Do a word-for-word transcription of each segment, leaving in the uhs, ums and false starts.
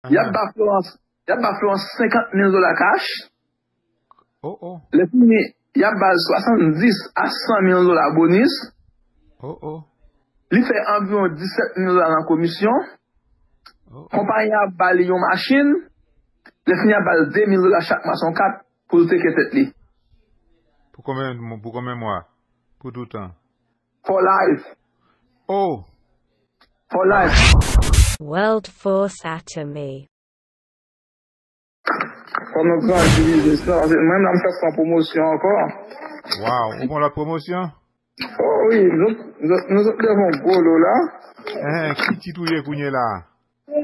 Y ap ba Florence, y ap ba Florence senkant mil dola kach. Oh, oh. Lè fini, y ap ba l swasanndis a san mil dola bonis. Oh, oh. Li fè anviwon disèt mil dola nan komisyon. Oh, oh. Konpayi a ap ba li yon machin. Lè fini, y ap ba l de mil dola chak mwa, se yon kat pou l teke tèt li. Pou konbyen, pou konbyen mwa? Pou toutan? For life. Oh! For life. World Force Atomy. Fò nou grandi biznis la, paske mwen menm la m fè fè pwomosyon ankò. Wow, ou pran lòt pwomosyon? Oh wi, nou, nou, nou sot leve yon gwo lo la. Hein, ki tit ou ye kounye la?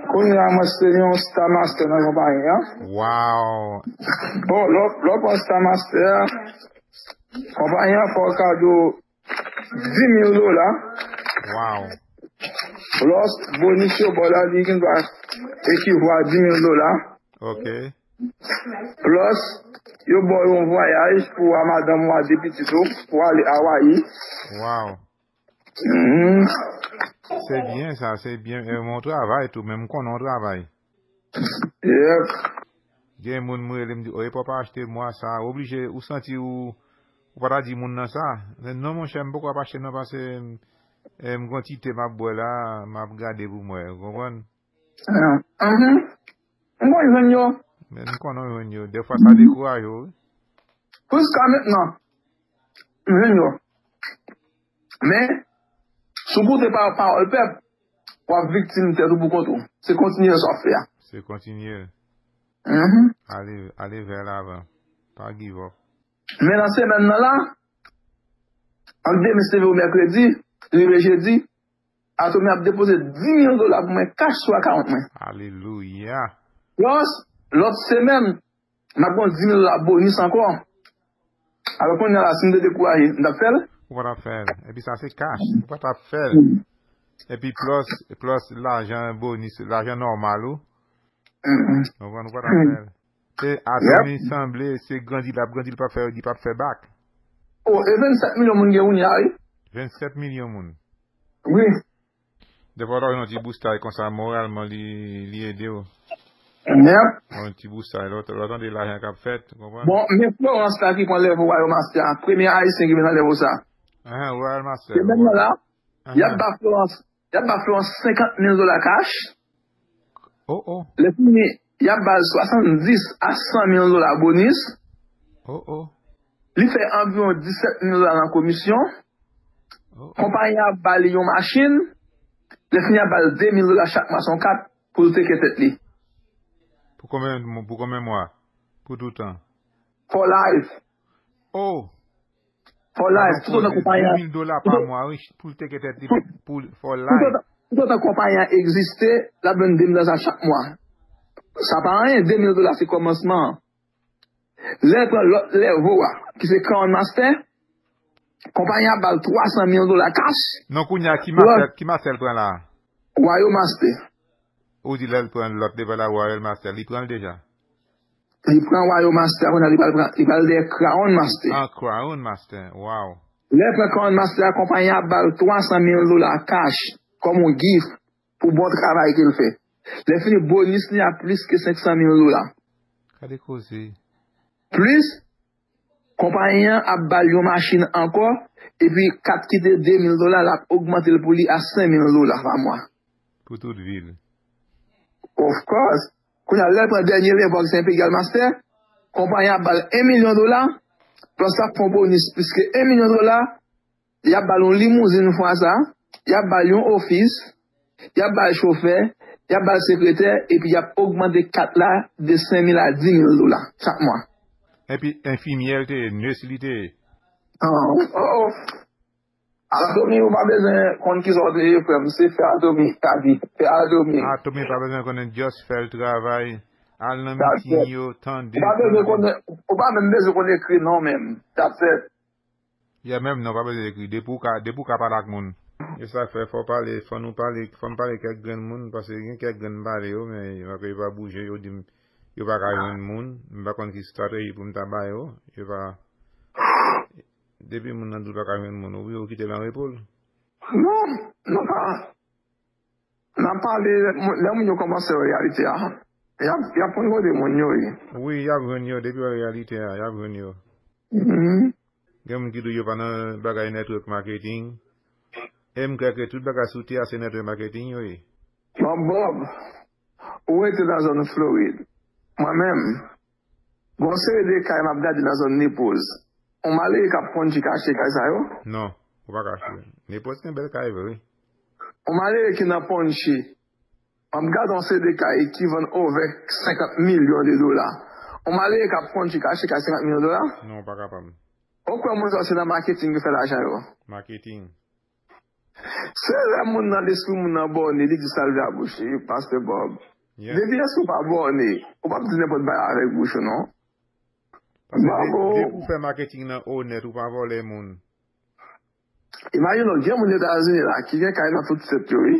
Kounye a mwen se yon Star Master nan konpayi an. Wow. Bon, lò, lò pran Star Master a, konpayi an fè w kado dis mil dola. Wow. Plus bonis yo ba w la, li gen dwa ekivwa a dis mil dola. Ok. Plus, yo ba w yon vwayaj pou w a madanm ou a de pitit ou, pou ale Hawaii. Wow. Mhm. Se byen sa, se byen. E, bon travay tou, men m konnen w travay. Yep. Gen moun m rele m di, "Oye, papa achte mwa sa." Ou oblije, ou santi ou, ou pa ta di moun nan sa. Men non, monchè, m poko ap achte non, paske, e, m gon ti te m ap bwè la, m ap gade pou m wè, ou konprann? Ah, mhm. M konn jwenn yo. Men m konnen w jwenn yo. Dèfwa sa dekouraje w, wi. Jiska mentnan, m jwenn yo. Men, si w koute pa-, pawòl pèp, w ap viktim tèt ou pou kont ou. Se kontinye sa w ap fè a. Se kontinye. Mhm. Ale, ale vè lavan. Pa give up. Men nan semèn nan la, ant demen se rive mèkredi, rive jedi, Atomy ap depoze dis mil dola pou mwen, kach sou akawont mwen. Alelouya. Plus, lòt semèn, m ap gon dis mil dola bonis ankò. Alò, kounye a la, si m te dekouraje, m t ap fè l? Ou pa t ap fè l. Epi sa se kach. Ou pa t ap fè l. Mm. Epi plus, plus lajan bonis, lajan nòmal ou. Mm, mm. Ou konprann, ou pa t ap fè l. Se Atomy sanble, se grandi l ap grandi, li p ap fè, li p ap fè bak. Oh, e vennsèt milyon moun gen kounye a, wi. Vennsèt milyon moun. Wi. Dèfwa w ta jwenn yon ti boustay konsa, moralman, li, li ede w. Yep. Yon ti boustay, lè w, lè w tande lajan k ap fèt, ou konprann? Bon, men Florence la ki pran lèvo Royal Master a, premye Ayisyen ki vin nan lèvo sa. Ahan, Royal Master. Se menm nan la, y ap ba Florence, y ap ba Florence senkant mil dola kach. Oh, oh. Lè fini, y ap ba l swasanndis a san mil dola bonis. Oh, oh. Li fè anviwon disèt mil dola nan komisyon. Oh, oh. Konpayi a ap ba li yon machin. Lè fini, ap ba l de mil dola chak mwa, se yon kat pou l teke tèt li. Pou konbyen, pou konbyen mwa? Pou toutan? For life. Oh! For life, toutotan konpayi a, di mil dola pa mwa, wi, pou l teke tèt li, pou, pou, for life. Toutotan, toutotan konpayi a egziste, l ap jwenn de mil dola sa chak mwa. Sa pa anyen, de mil dola se kòmansman an. Lè l pran lòt lèvo a, ki se Crown Master, konpayi a ba l twa san mil dola kach. Non, kounye a, ki master, ki master l pran la? Royal Master. Ou di lè l pran lòt lèvo la, Royal Master, li pran l deja? Li pran Royal Master, kounye a li pral pran, li pral dèyè Crown Master. Ah, Crown Master, wow. Lè l pran Crown Master a, konpayi a ba l twa san mil dola kach kòm yon gift pou bon travay ke l fè. Lè fini, bonis li a plis ke senk san mil dola. Gade koze. Plis, konpayi an ap ba l yon machin ankò, epi kat ki te de mil dola, l ap ogmante l pou li a senk mil dola pa mwa. Pou tout vi l. Of course. Kounye a, lè l pran dènye lèvo a ki se Imperial Master, konpayi an ap ba l en milyon dola, plus l ap fè yon bonis plis ke en milyon dola, y ap ba l yon limouzin fwa sa, y ap ba l yon ofis, y ap ba l chofè, y ap ba l sekretè, epi y ap ogmante kat la de senk mil a dis mil dola chak mwa. Epi enfimyè l te ye, nurse li te ye. Oh, oh, oh. Atomy, ou pa bezwen konn kisa w te ye, frè m. Se fè Atomy, sa di, fè Atomy. Atomy pa bezwen konnen, just fè l travay. Al nan meeting yo, tande. Ou pa bezwen konnen, ou pa menm bezwen konn ekri non menm. That's it. Yeah, menm non, pa bezwen ekri. Depi w ka, depi w ka pale ak moun. E sa k fè, fò pale, fò nou pale, fò m pale kèk grenn moun, paske gen kèk grenn m pale yo, men yo pa, yo pa bouje, yo di m, yo pa ka jwenn moun. M pa konn ki estrateji pou m ta ba yo. Yo pa, depi moun nan di l pa ka jwenn moun, ou, ou kite l an repo l. Non, non, pa. N ap pale, lè moun yo kòmanse wè reyalite a. Y ap, y ap konn kote moun yo ye. Wi, y ap jwenn yo. Depi w wè reyalite a, y ap jwenn yo. Mhm. Gen moun ki di yo pa nan bagay network marketing. E m kwè ke tout bagay sou tè a se network marketing yo ye. Bon, Bob, ou rete nan zòn Florid. Mwen menm, gon seri de kay m ap gade nan zòn Nepoz. On malere k ap Ponchi ka achte kay sa yo? Non, ou pa ka achte. Nepoz gen bèl kay vre. On malere ki nan Ponchi, m ap gade on seri de kay ki vann over senkant milyon de dola. On malere k ap Ponchi ka achte kay senkant milyon dola? Non, ou pa kapab. Ou kwè moun sa se nan marketing yo fè lajan yo? Marketing. Se lè moun nan, lespri moun nan bòne, li di sa l vle a bouch li, Pastè Bob. Yeah. Depi lespri w pa bòne, ou p ap di nenpòt bagay avèk bouch ou, non. Paske de- Bravo. Depi w fè marketing nan onèt, ou pa vòlè moun. Imajine w, gen moun Etazini la ki gen kay nan tout sèt yo, wi.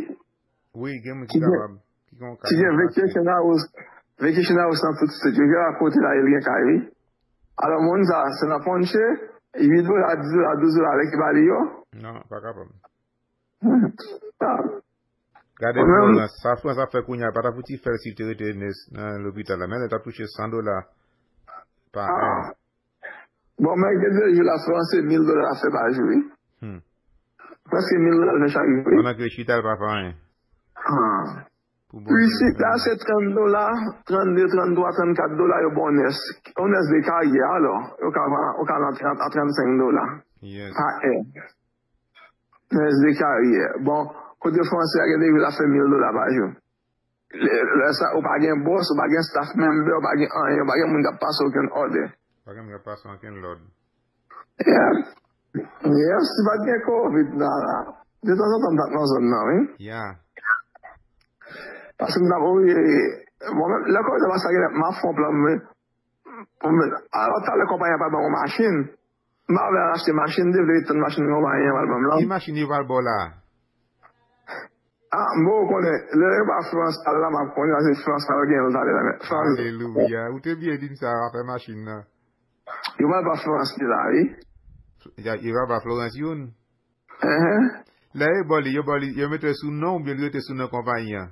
Wi, gen moun ki Ki gen, kapab, ki gen ki kay gen nan vacation house, vacation house nan tout sèt yo. Gen kote la, li gen kay, wi. Alò, moun sa, se nan Ponche, uit dola, dis dola, douz dola, lè ki ba li yo. Non, pa kapab. Hmm. Ah. Gade Florence, sa Florence ap fè kounye a, pa ta fouti fè l si l te rete nan, nan lopital la. Men l t ap touche san dola pa en. Bon, men gen de jou la, Florence, se mil dola l ap fè pa jou, wi. Hmm. Prèske mil dola l fè chak jou, wi. Pandan ke chita l pa fè anyen. Ah. Pou Bondye. Isit la, se trant dola, trannde, tranntwa, trannkat dola, yo ba w nès. On nès de karyè, alò. Yo ka vann, yo ka vann trant a trannsenk dola. Yes. Pa è. Nès de karyè. Bon, kote Franse a, gen de jou l ap fè mil dola pa jou. Lè, lè sa, ou pa gen bòs, ou pa gen staff member, ou pa gen anyen, ou pa gen moun k ap pase w okenn òdè. Pa gen moun k ap pase w okenn lòd. Yeah. Yeah, si pa t gen covid la, la. De tanzantan, m t ap nan zòn nan, wi. Yeah. Paske m t ap, wi, bon, men, lè covid la pase, gen lè m ap fè yon plan, men, bon, men, alò, talè konpayi a pral ban m yon machin. M pa vle al achte machin, m te vle ret tann machin konpayi a pral ban m lan. Ki machin yo pral ba w la? Ah, m poko konnen. Lè yo ba Florence al la, m ap konnen, paske Florence pral gen l talè la, men Florence. Alelouya. Ou te byen di m sa, afè machin nan. Yo pral ba Florence li la, wi. Ya, yo pral ba Florence youn? Enhen. Lè yo ba w li, yo ba w li, yo mete l sou non oubyen li rete sou non konpayi an?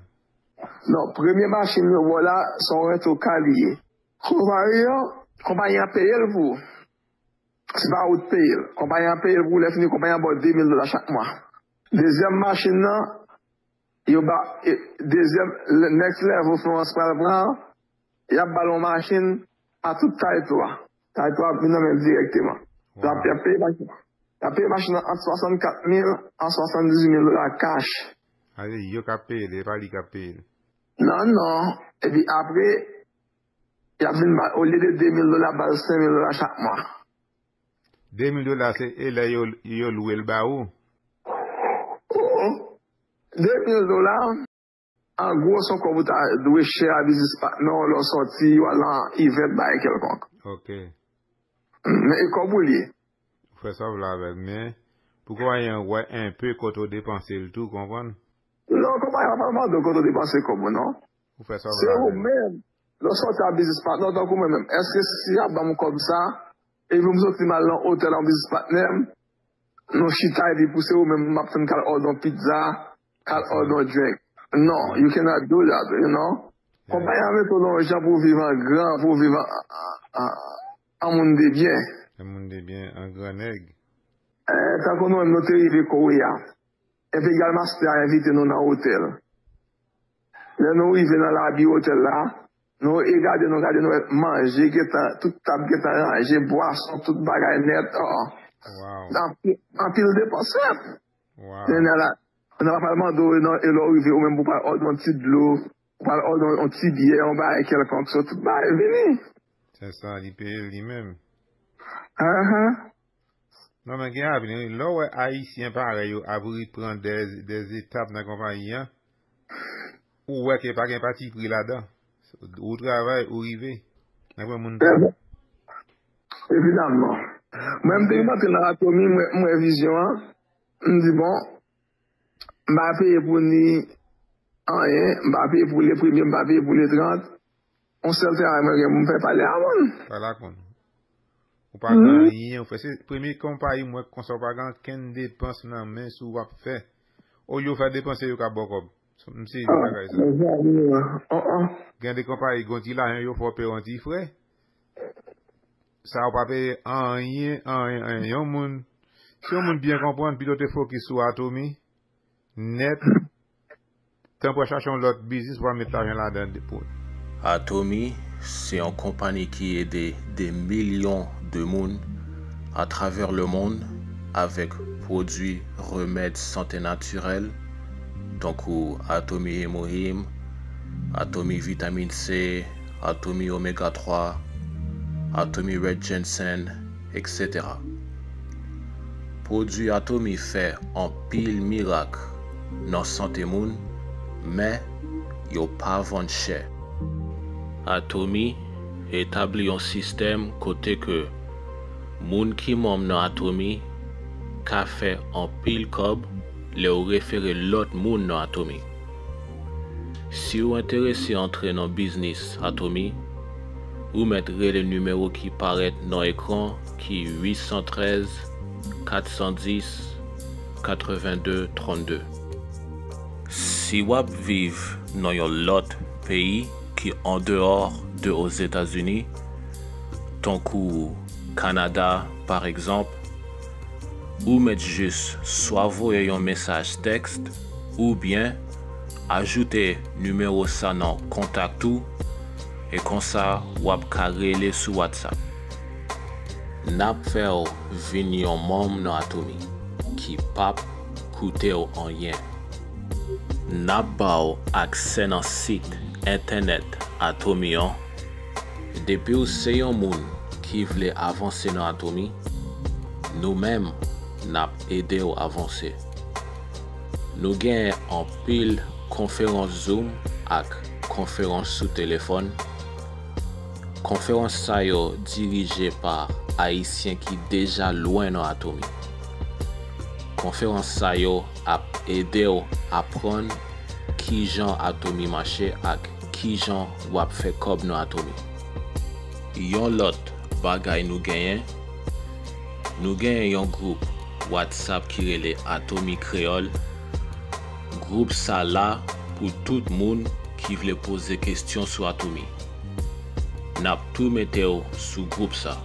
Non, premye machin yo ba w la, se yon rento ka li ye. Konpayi an, konpayi an peye l pou ou. Se pa ou t peye l. Konpayi an peye l pou ou, lè fini, konpayi an ba w de mil dola chak mwa. Dezyèm machin nan, yo ba, e, dezyèm, le- next level Florence pral pran, y ap ba l yon machin a tout tayto a. Tayto a ap vin nan men l dirèkteman. Y ap, y ap peye machin, y ap peye machin nan ant swasannkat mil a swasanndizuit mil dola cash. Ale, yo k ap peye l, e pa li k ap peye l. Non, non. Epi apre, y ap vin ba, olye de de mil dola, ba l senk mil dola chak mwa. De mil dola, se e lè yo, yo lwe l ba ou? Oh, de mil dola, an gwo, se yon kòb ou ta dwe share a business partner w lè w sòti, w al nan event, bagay kèlkonk. Ok. Men e kòb ou l ye. Ou fè sa w vle avè l, men pou konpayi an wè enpe kote w depanse l tou, konprann? Non, konpayi an pa mande w kote w depanse kòb ou, non. Ou fè sa w vle avè l. Se ou menm. Lè w sòti a business partner, tankou mwen menm. Èske si y ap ban m kòb sa, epi m soti m al nan otèl an business partner m, nou chita epi pou se ou menm m ap tann k al òdè yon pizza, k al òdè yon drink. Non, you cannot do that, you know. Yeah. Konpayi an mete w nan yon jan pou w viv an gran, pou w viv an, an, an, an moun de byen. An moun de byen, an gran nèg. Eh, tankou nou menm nou te rive Korea. Imperial Master a envite nou nan otèl. Lè nou rive nan labi otèl la, nou e gade, nou gade, nou wè manje gentan, tout tab gentan ranje, bwason, tout bagay nèt. Oh. Wow. Anpil, anpil depans nèt. Wow. Kounye a la, kounye a la pral mande w, non, e lè w rive, ou menm pou w pral òdè yon ti dlo, ou pral òdè yon ti byè, yon bagay kèlkonk, so tout bagay vini. Se sa, li peye l li menm. Ahan. Non, men gen avni, wi. Lè w wè Ayisyen parèy ou ap reprann dè, dè etap nan konpayi an, ou wè ke pa gen patipri ladan. Ou travay, ou rive. Nan pwen moun. Evidaman. Mwen, m te vin antre nan Atomi, mwen, mwen vizyon an. M di, bon, m pa peye pou ni anyen, m pa peye pou le premye, m pa peye pou le trant. On sèl travay mwen gen pou m fè, pale a moun. Pale ak moun. Ou pa gen anyen, ou fè se premye konpayi m wè konsa ou pa gen ankenn depans nan men si w ap fè. Olye w fè depans se yo k ap ba w kòb. M sezi bagay sa. Mezanmi, an, an. Gen de konpayi, gen ti lajan yo fè w peye yon ti frè. Sa ou pa peye anyen, anyen, anyen. Yon moun, si yon moun byen konprann, pito te fokis sou Atomy, nèt, tan pou al chache yon lòt biznis pou al met lajan ladan pou. Atomy se yon konpanyi ki ede de milyon de moun atravè lemonn avèk pwodui remèd sante natirèl, tankou Atomy Hemohim, Atomy Vitamin C, Atomy Oméga twa, Atomy Red Ginseng, et cetera. Pwodui Atomy fè anpil mirak nan sante moun, men yo pa vann chè. Atomy etabli yon sistèm kote ke moun ki manm nan Atomy ka fè anpil kòb lè yo refere lòt moun nan Atomy. Si w enterese antre nan biznis Atomy, ou mèt rele nimewo ki parèt nan ekran ki uit san trèz, kat san dis, katreven de, trannde. Si w ap viv nan yon lòt peyi ki andeyò de Ozetazini, tankou Kanada, pa egzanp, ou mèt jis swa voye yon mesaj tèks oubyen ajoute nimewo sa nan kontak ou, e konsa w ap ka rele sou WhatsApp. N ap fè w vin yon manm nan Atomy ki p ap koute w anyen. N ap ba w aksè nan sit entènèt Atomy an. Depi w se yon moun ki vle avanse nan Atomy, nou menm, n ap ede w avanse. Nou genyen anpil konferans Zoom ak konferans sou telefòn. Konferans sa yo dirije pa Ayisyen ki deja lwen nan Atomy. Konferans sa yo ap ede w aprann kijan Atomy mache ak kijan w ap fè kòb nan Atomy. Yon lòt bagay nou genyen, nou genyen yon gwoup WhatsApp ki rele Atomy Kreyòl. Gwoup sa la pou tout moun ki vle poze kesyon sou Atomy. N ap tou mete w sou gwoup sa.